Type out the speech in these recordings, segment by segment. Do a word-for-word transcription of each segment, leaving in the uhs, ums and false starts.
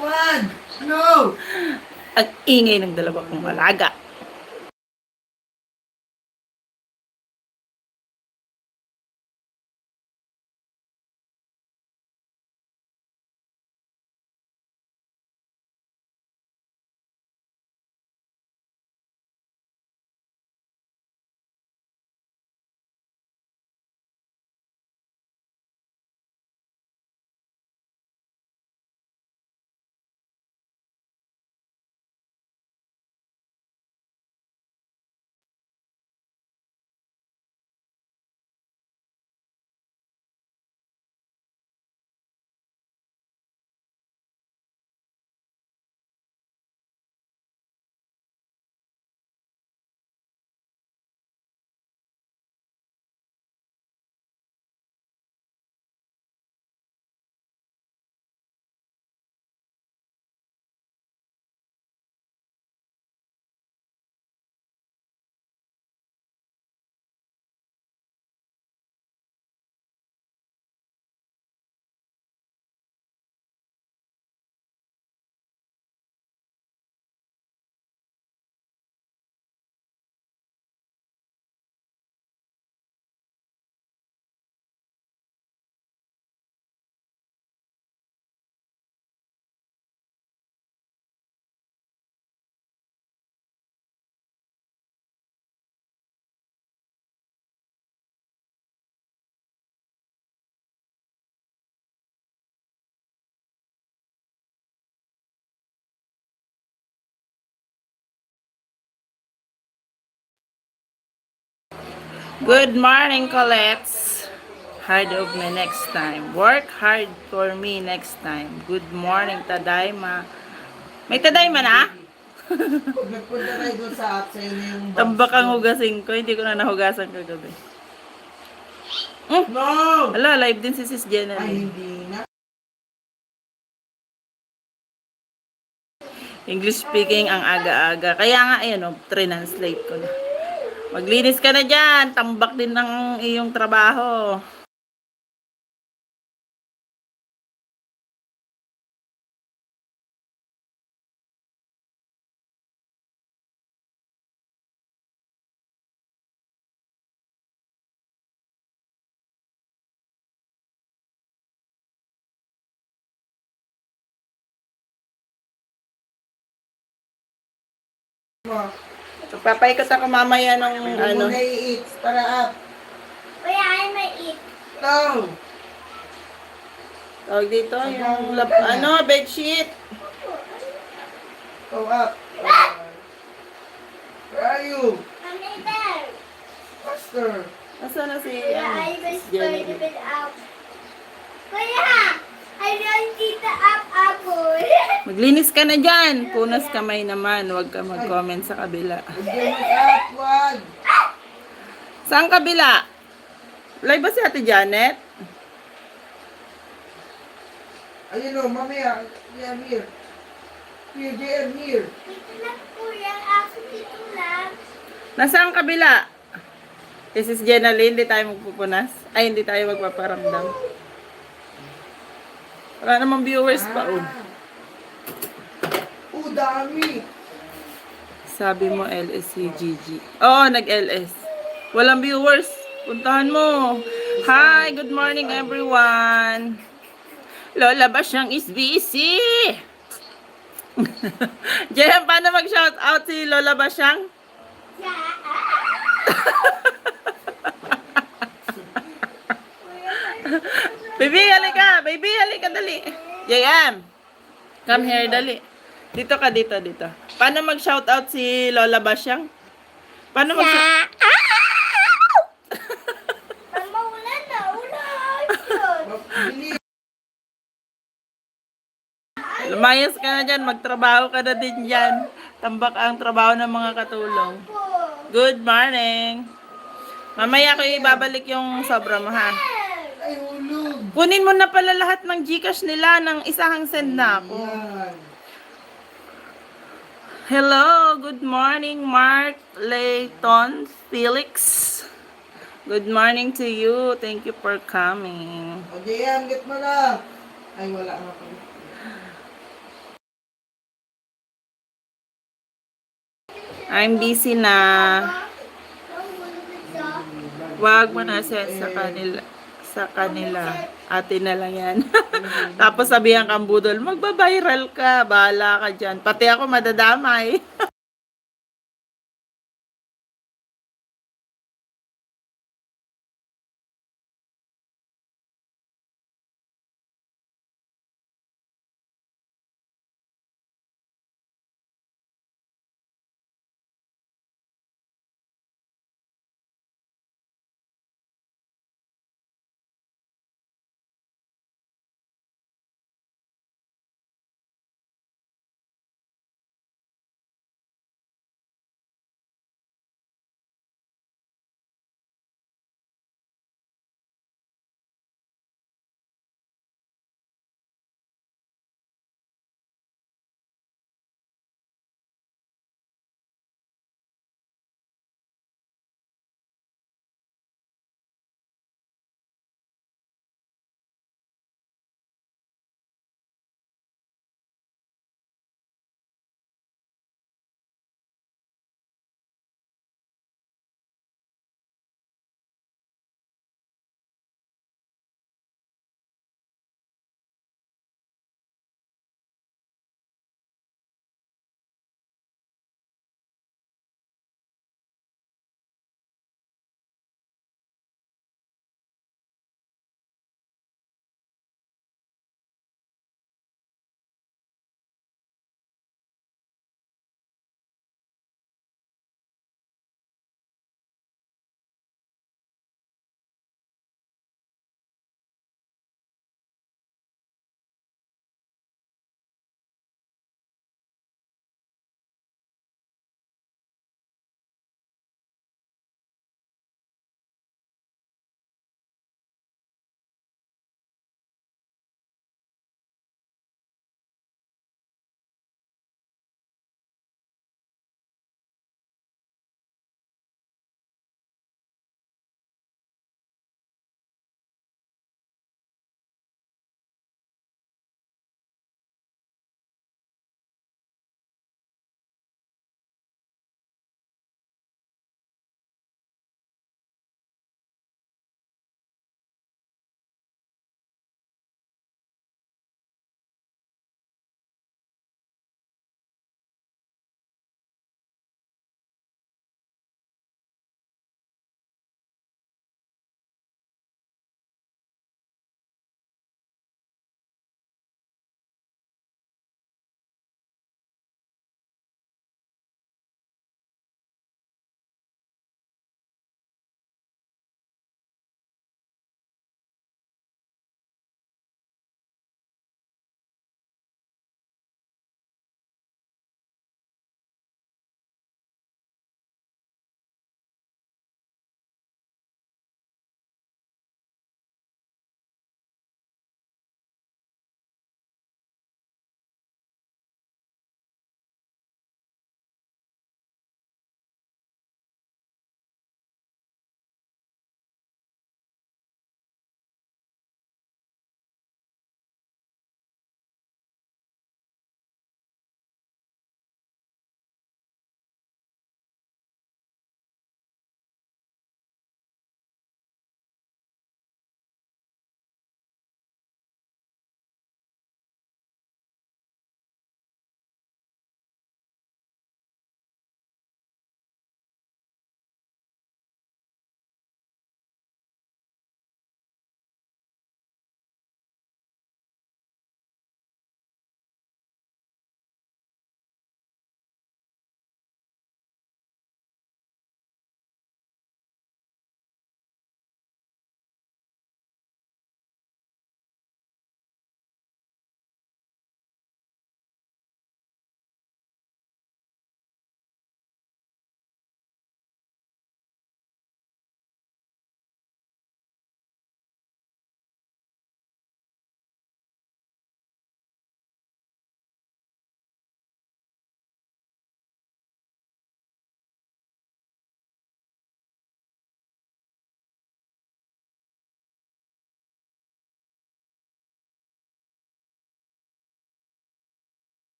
Wag! No! Ang ingay ng dalawa kong alaga. Good morning, Colette. Hard of me next time. Work hard for me next time. Good morning, Tadaima. May Tadaima na? Nagpunta tayo doon sa app, sa'yo na yung box. Tambak ang hugasin ko. Hindi ko na nahugasan kagabi. Mm. No! Ala, live din si Sis Jenna. Ay, hindi na. English speaking ang aga-aga. Kaya nga, ayan o, translate ko na. Maglinis ka na dyan. Tambak din ang iyong trabaho. Magpapaikot ako mamaya ng ano. Hindi mo naiit. Para up. Kuya, ay may it. Down. Tawag dito, yung lap-, ano, bedsheet. Go up. Where are you? I'm in there. Faster. Nasaan na si, ano, si Jenny? Kuya, I want Tita Up Apple. Maglinis ka na dyan. Punas kamay naman. Huwag ka mag-comment sa kabila. Huwag ka mag-up, wag. Saan kabila? Live ba si Ate Janet? Ayun o, mamaya. J M here. Here, J M here. Dito lang, kuya. Aso dito lang. Nasaan kabila? Si Sis Jenalyn, hindi tayo magpupunas. Ay, hindi tayo magpaparamdam. Wala namang viewers pa, oh. Ah. Oh, dami. Sabi mo, L S si Gigi. Oo, nag-L S. Walang viewers. Puntahan mo. Hi, good morning, everyone. Lola Basyang is busy. J M, paano mag-shout out si Lola Basyang? Baby, halika. Baby, halika, dali. J M, come here, dali. Dito ka, dito, dito. Paano mag-shout out si Lola Basyang? Paano mag- Sa- Mama, ulan na, ulan. Lumayas ka na dyan, magtrabaho ka na din dyan. Tambak ang trabaho ng mga katulong. Good morning. Mamaya ko ibabalik yung sobra mo, ha? Ay, hulog. Kunin mo na pala lahat ng GCash nila, nang isahang send na ako. Ayan. Hello, good morning, Mark Layton Felix. Good morning to you. Thank you for coming. O, J M, get mo na. Ay, wala nga pala. I'm busy na. Wag mo na send sa kanila. Sa kanila. Atin na lang yan. Tapos sabihan kang budol, "Magba-viral ka. Bahala ka dyan." Pati ako madadamay.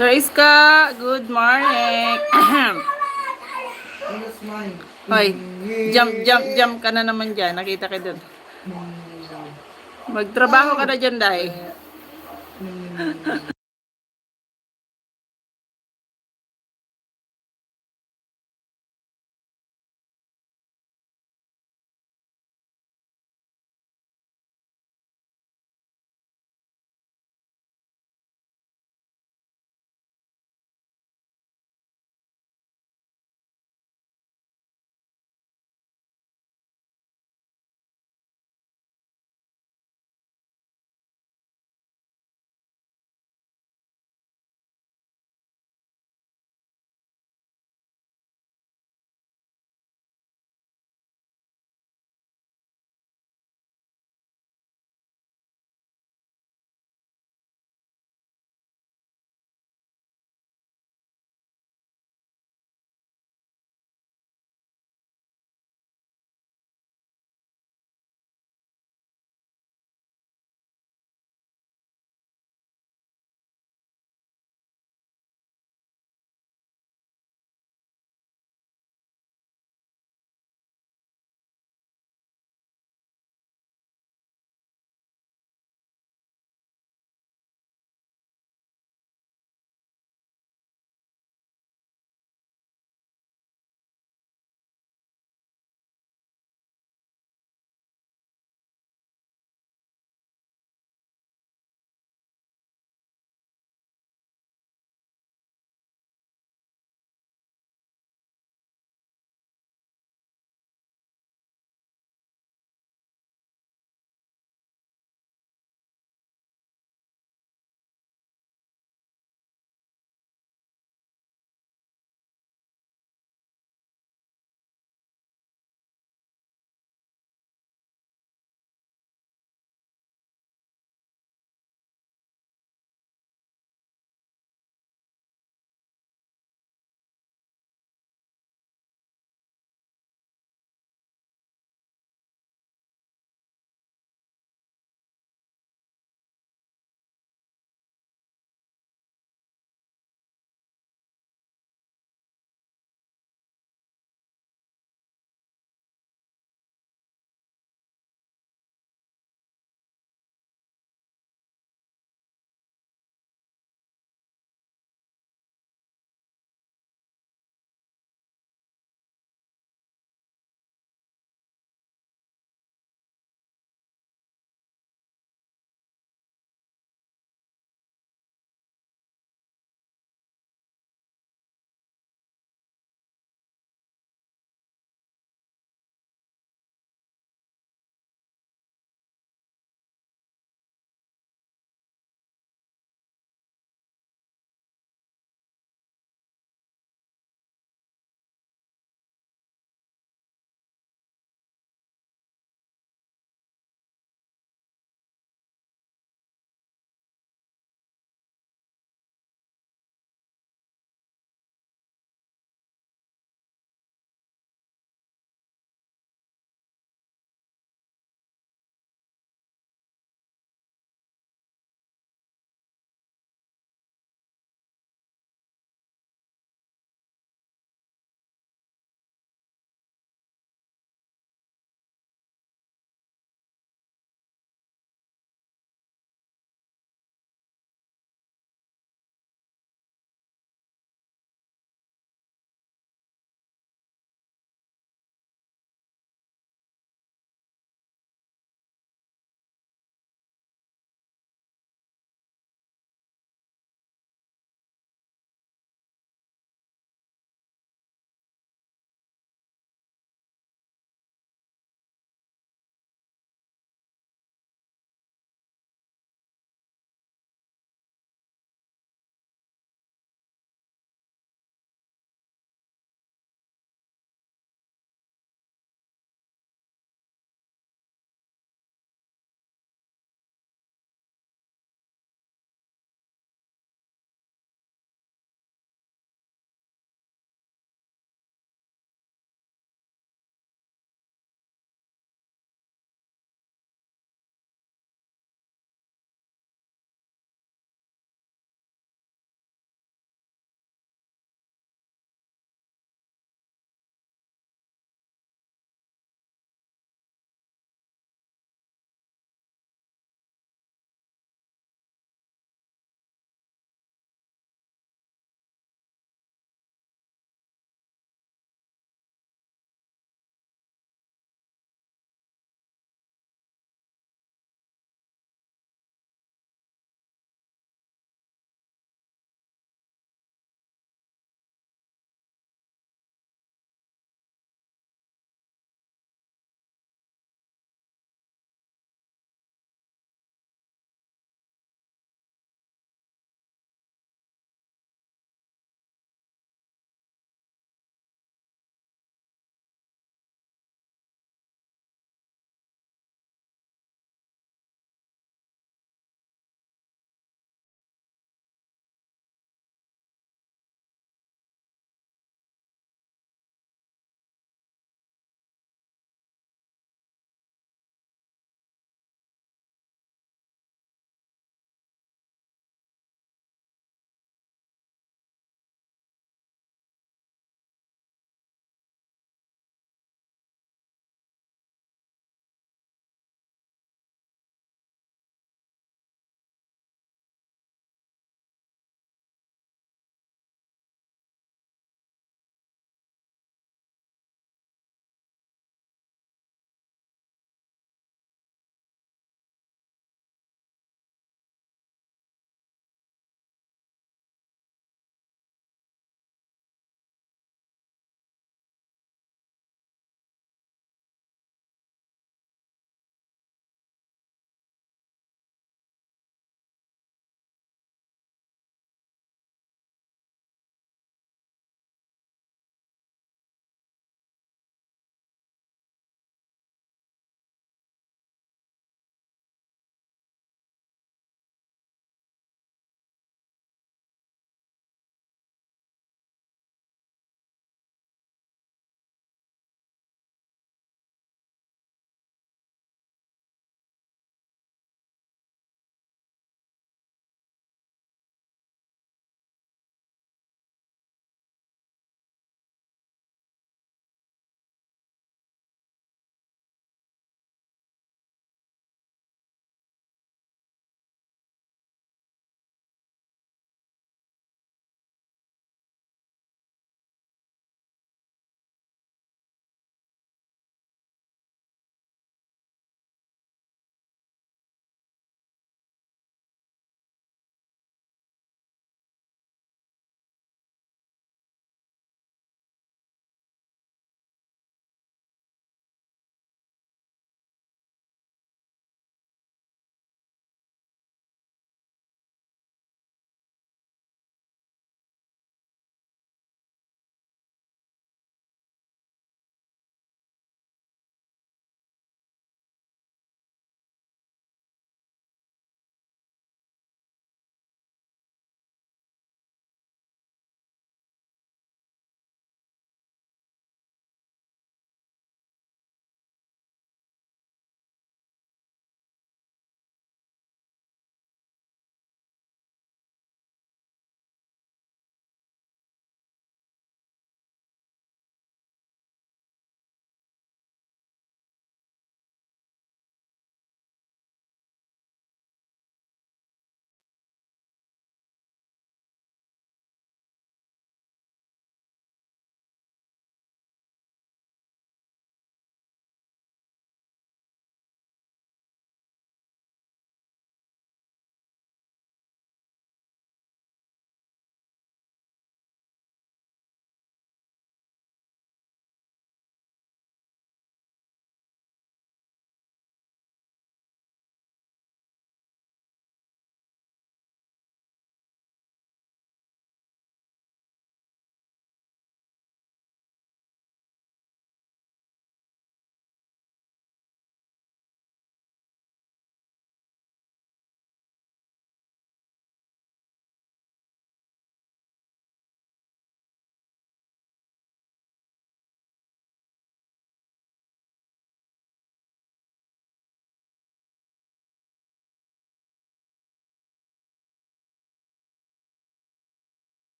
Sir Iska, good morning. Hoy, jump, jump, jump ka na naman dyan. Nakita ka dun. Magtrabaho ka na dyan, Day.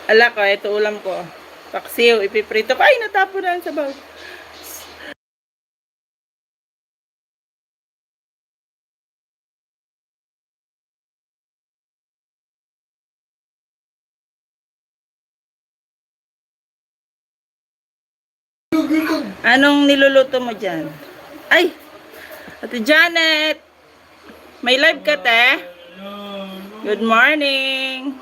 Ala ko, ito ulam ko. Paksiw, ipiprito ko. Ay, natapon na ang sabaw. Anong niluluto mo dyan? Ay! Ate Janet! May live ka, te? Good morning!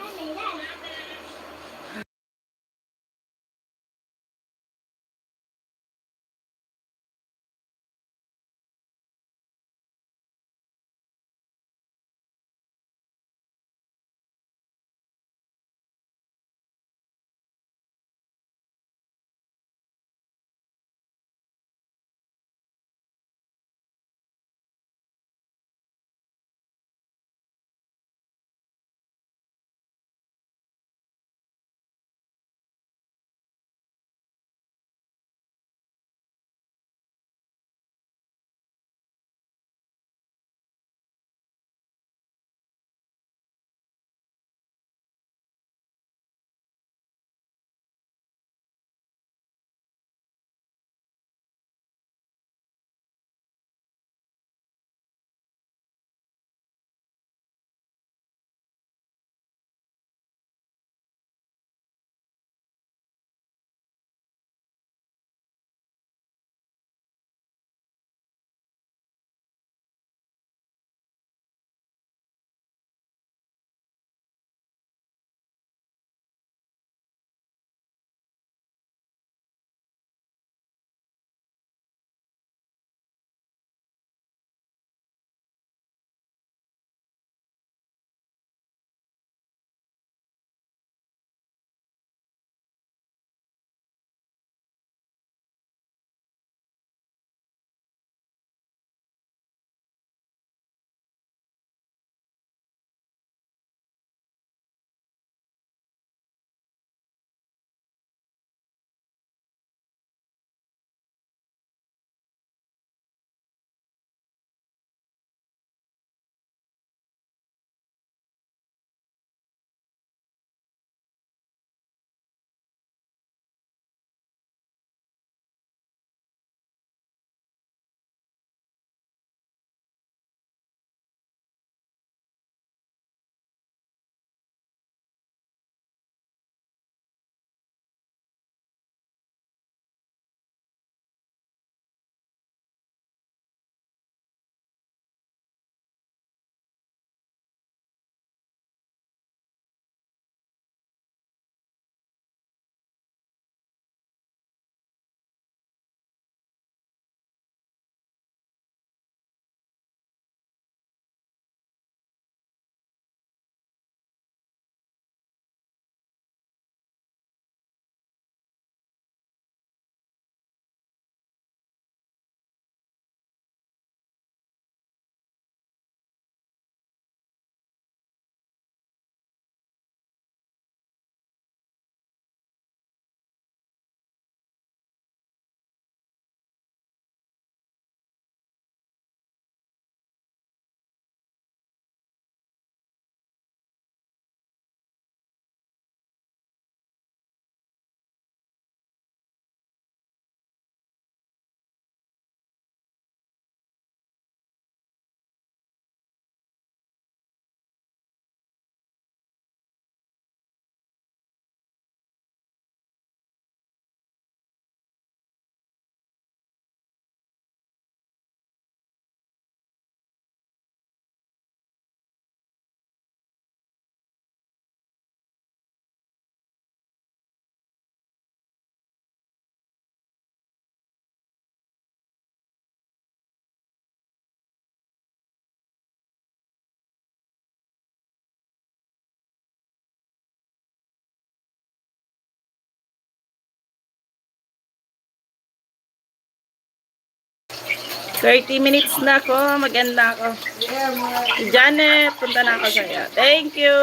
Thirty minutes na ako, mag-end na ako. Janet, punta na ako sa'yo. Thank you.